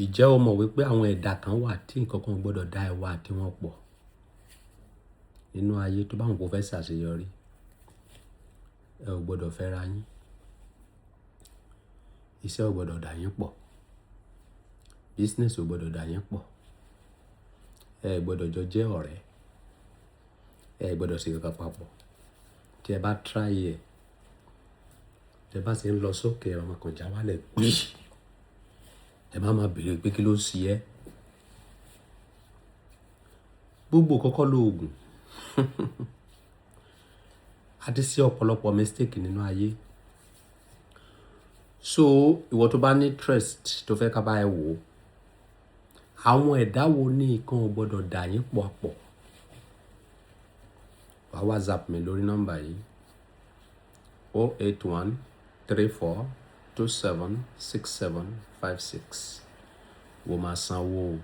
Ìjẹ́ o mọ̀ wípé àwọn ẹ̀dà kan wà tí nǹkan kan ò gbọdọ̀ dá ìwọ àti wọn pọ̀ nínú ayé tó bá wù kó fẹ́ ṣàṣeyọrí? Ẹ ò gbọdọ̀ fẹ́ra yín. Iṣẹ́ ò gbọdọ̀ dà yín pọ̀. Business ò gbọdọ̀ dà yín pọ̀. Ẹ ò gbọdọ̀ jọ jẹ́ ọ̀rẹ́. Ẹ ò gbọdọ̀ ṣe nǹkan papọ̀. Tí ẹ bá try ẹ̀, tí ẹ bá ṣe ń lọ sókè, ẹ máa kan já wálẹ̀ gbí. Ẹ má máa béèrè pé kí ló ṣe ẹ́. Gbogbo kọ́kọ́ lóògùn. A ti ṣe ọ̀pọ̀lọpọ̀ mistake nínú ayé. So ìwọ tó bá ní interest tó fẹ́ ká bá ẹ wò, àwọn ẹ̀dá wo ní nǹkan ò gbọdọ̀ dà yín pọ̀ pọ̀? Wà WhatsApp mi lórí nọ́mbà yìí: 08134276756. Wo máa sanwó o.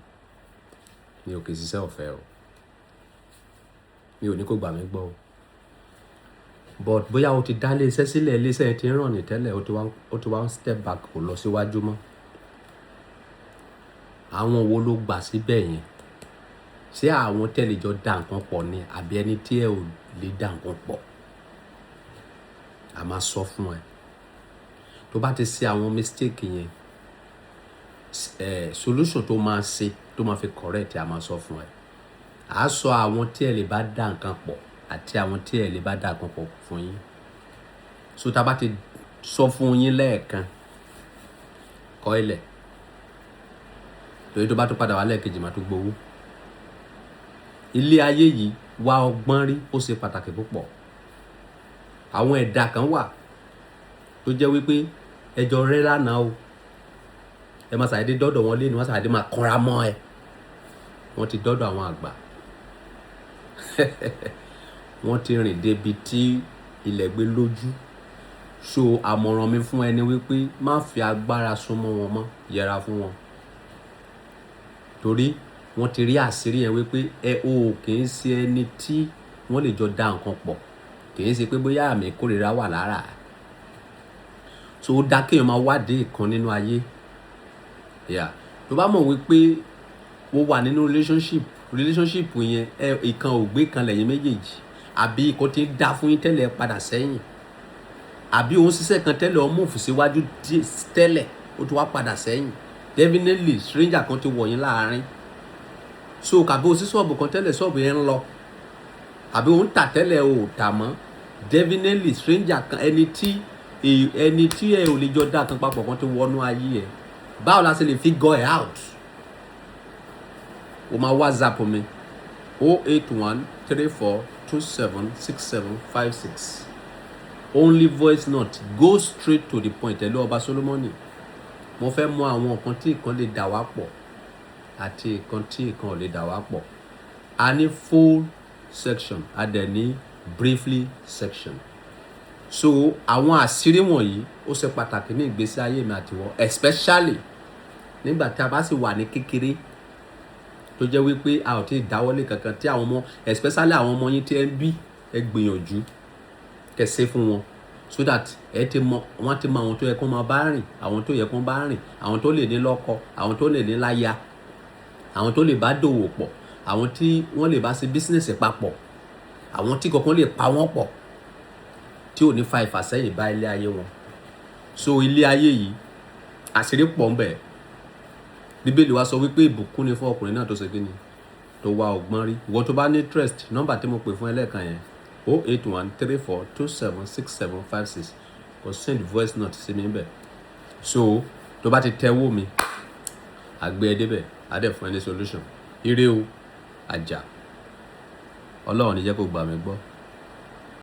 Mi ò kì í ṣiṣẹ́ ọ̀fẹ́ o. Mi ò ní kó gbà mí gbọ́ o. But bóyá o ti dá ilé iṣẹ́ sílẹ̀, ilé iṣẹ́ yẹn ti ń run tẹ́lẹ̀, o ti wá step back, kò lọ síwájú mọ́. Àwọn wo ló gbà síbẹ̀ yẹn? Ṣé àwọn tẹ́lẹ̀ jọ dá nǹkan pọ̀ ni àbí ẹni tí ẹ ò lè dá nǹkan pọ̀? A máa sọ fún ẹ. Tó bá ti ṣe àwọn mistake yẹn, solution tó máa ṣe tó máa fi correct, a máa sọ fún ẹ. A sọ àwọn tí ẹ lè bá dá nǹkan pọ̀ àti àwọn tí ẹ lè bá dá nǹkan pọ̀ fún yín. So tí a bá ti sọ fún yín lẹ́ẹ̀kan, kọ́ ilẹ̀. Torí tó bá tún padà wá lẹ́ẹ̀kejì, máa tún gbowó. Ilé ayé yìí, wá ọgbọ́n rí, ó ṣe pàtàkì púpọ̀. Àwọn ẹ̀dà kan wà tó jẹ́ wípé ẹjọ́ rẹ́ lánàá o. Ẹ máa ṣàdédé dọ́dọ̀ wọn léni, wọ́n ṣàdédé máa kanra mọ́ ẹ. Wọ́n ti dọ́dọ̀ àwọn àgbà. Wọ́n ti rìn débi tí ilẹ̀ gbé lójú. So àmọ̀ràn mi fún ẹ ni wípé má fi agbára súnmọ́ wọn mọ́, yẹra fún wọn. Torí wọ́n ti rí àṣírí yẹn wípé ẹ ò kì í ṣe ẹni tí wọ́n lè jọ dá nǹkan pọ̀. Kì í ṣe pé bóyá àmì ìkórìíra wà lára. So ó dá kí èèyàn máa wádìí nǹkan nínú ayé. Yeah. Tó bá mọ̀ wípé o wà nínú relationship, relationship yẹn, ìkan ò gbé kan lẹ́yìn méjèèjì, àbí ìkan tí ń dá fún yín tẹ́lẹ̀ padà sẹ́yìn, àbí òun ṣiṣẹ́ kan tẹ́lẹ̀, ó move síwájú tẹ́lẹ̀, ó tún wá padà sẹ́yìn. Definitely stranger kan ti wọ̀ yín láàárín. So kàbí o sí ṣọ́ọ̀bù kan tẹ́lẹ̀, ṣọ́ọ̀bù yẹn ń lọ, àbí òun tà tẹ́lẹ̀, o ò tà mọ́. Definitely stranger kan, ẹni tí ẹ ò lè jọ dá kan papọ̀ kan ti wọnú ayé ẹ. Báwo la ṣe lè figure it out? O máa WhatsApp mi: 08134276756. Only voice note, go straight to the point. Hello, Ọba Solomoni. Mo fẹ́ mọ àwọn nǹkan tí nǹkan lè dà wá pọ̀ àti nǹkan tí nǹkan ò lè dà wá pọ̀. A ní full section, a dẹ̀ ní briefly section. So àwọn àṣírí wọ̀nyí ó ṣe pàtàkì ní ìgbésí ayé mi àti ìwọ, especially nígbà tí a bá sì wà ní kékeré tó jẹ́ wípé a ò tí ì dáwọ́lé kankan tí àwọn ọmọ, especially àwọn ọmọ yín tí ẹ ń bí, ẹ gbìyànjú kẹ́ ṣe fún wọn so that ẹ ti mọ, wọ́n ti mọ àwọn tó yẹ kó máa bá rìn, àwọn tó yẹ kó bá rìn, àwọn tó lè ní lọ́kọ, àwọn tó lè ní láya, àwọn tó lè bá dòwò pọ̀, àwọn tí wọ́n lè bá ṣe business papọ̀, àwọn tí kankan lè pa wọ́n pọ̀ tí ò ní fa ìfàsẹ́yìn bá ilé ayé wọn. So ilé ayé yìí, àṣírí pọ̀ ń bẹ. Bíbélì wa sọ wípé ìbùkún ni fún ọkùnrin náà tó ṣe kíni, tó wá ọgbọ́n rí. Ìwọ tó bá ní interest, nọ́mbà tí mo pè fún ẹ lẹ́ẹ̀kan yẹn, 08134276756, kó send voice note sí mi níbẹ̀. So tó bá ti tẹ́wọ́ mi, àgbẹ̀ ẹ débẹ̀, á dẹ̀ fún ẹ ní solution. Ire o, àjà. Ọlọ́run ní jẹ́ kó gbà mí gbọ́.